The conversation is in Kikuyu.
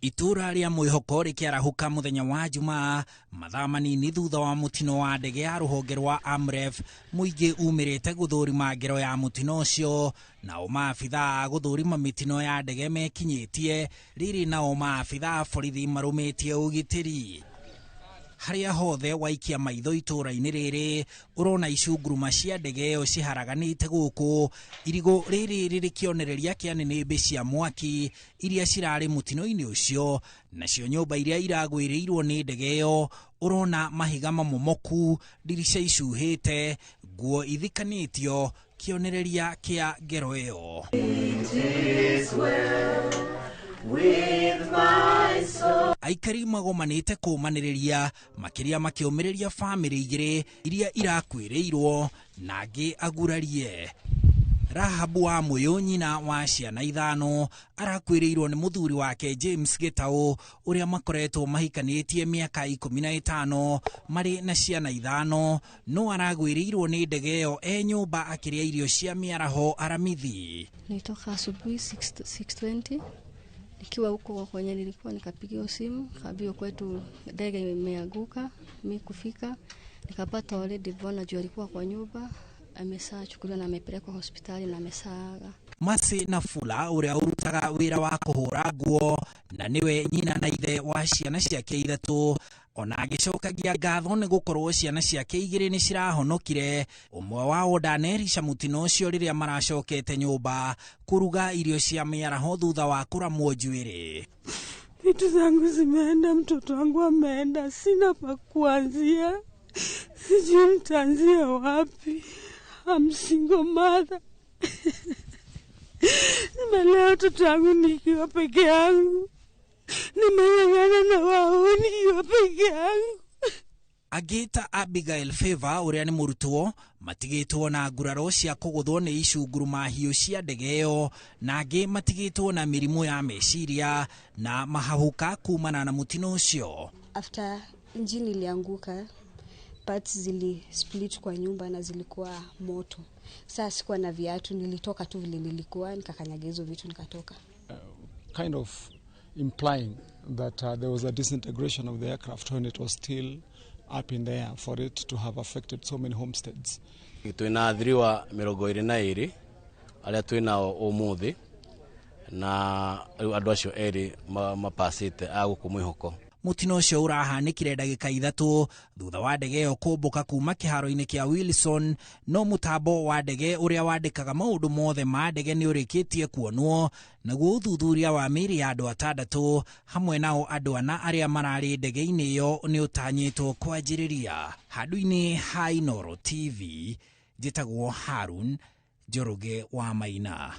Itũra rĩa Mwĩhoko rĩkĩarahũka mũthenya wa Jumaa mathaa manini thutha wa mũtino wa ndege ya rũhonge rwa Amref. Mũingĩ umĩrĩte gũthũrima ngero ya mũtino ũcio, nao maabitha a gũthũrima mĩtino ya ndege mekinyĩtie rĩrĩ, nao maabitha a borithi marũmĩtie ũgitĩri. Harĩa hothe waikia maitho itũra-inĩ rĩrĩ, ũrona icunguruma cia ndege ĩyo ciharaganĩte gũkũ. Irigũ rĩrĩ rĩrĩ kĩonereria kĩa nĩnĩmbĩ cia mwaki iria cirarĩ mũtino-inĩ ũcio. Nacio nyũmba iria iragwĩrĩirwo nĩ ndege ĩyo, ũrona mahiga mamomoku, ndirica icuhĩte, nguo ithikanĩtio, kĩonereria kĩa ngero ĩyo. Aikari magomanĩte kũmanĩrĩria, makĩria makĩũmĩrĩria bamĩrĩ igĩrĩ iria irakuĩrĩirwo na angĩ agurarie. Rahabu wa Mũyũ, nyina wa ciana 5, arakuĩrĩirwo nĩ mũthuri wake James Gĩtaũ, ũrĩa makoretwo mahikanĩtie mĩaka 15 marĩ na ciana 5, no aragwĩrĩirwo nĩ ndege ĩyo e nyũmba akĩrĩa irio cia mĩaraho Aramithi. Nilitoka asubuhi 6, 6:20 nikiwa huko kwenye nilikuwa, nikapigiwa simu, kaambiwa kwetu ndege imeanguka. Mi kufika nikapata already bwana juu alikuwa kwa nyumba ameshachukuliwa na amepelekwa hospitali na ameshaaga. Masi na Fula, ũrĩa ũrutaga wĩra wa kũhũra nguo na nĩwe nyina na ithe wa ciana ciake 3, ona agĩcokagia ngatho nĩ gũkorwo ciana ciake 2 nĩ cirahonokire. Ũmwe wao ndanerica mũtino ũcio rĩrĩa maracokete nyũmba kũruga irio cia mĩaraho thutha wa kũramwo njuĩrĩ. Vitu zangu zimeenda, mtoto wangu ameenda, sina pa kuanzia, sijui nitaanzia wapi. I'm single mother. Nimelea watoto wangu nikiwa peke yangu, nimeng'ang'ana na wao nikiwa peke yangu. Angĩ ta Abigail Favor, ũrĩa nĩ mũrutwo, matigĩtwo na nguraro cia kũgũthwo nĩ icunguruma hiũ cia ndege ĩyo, na angĩ matigĩtwo na mĩrimũ ya meciria na mahahuka kumana na mũtino ũcio. After engine ilianguka, parts zili split kwa nyumba na zilikuwa moto. Sasa sikuwa na viatu, nilitoka tu vile nilikuwa, nikakanyaga hizo vitu nikatoka. Kind of implying that there was a disintegration of the aircraft when it was still up in the air for it to have affected so many homesteads. Twina athiriwa 22 arĩa twinao ũmũthĩ, na rĩu andũ acio erĩ mapacĩte a gũkũ Mwĩhoko. Mũtino ũcio ũrahanĩkire ndagĩka 3 thutha wa ndege ĩyo kũmbũka kuma kĩharo-inĩ kĩa Wilson, no mũtambo wa ndege ũrĩa wandĩkaga maũndũ mothe ma ndege nĩ ũrĩkĩtie kuonwo, naguo ũthuthuria wa mĩĩrĩ ya andũ 6 hamwe nao andũ 4 arĩa mararĩ ndege-inĩ ĩyo nĩ ũtanyĩtwo kwanjĩrĩria. Handũ-inĩ ha Inooro TV, njĩtagwo Harun Njoroge wa Maina.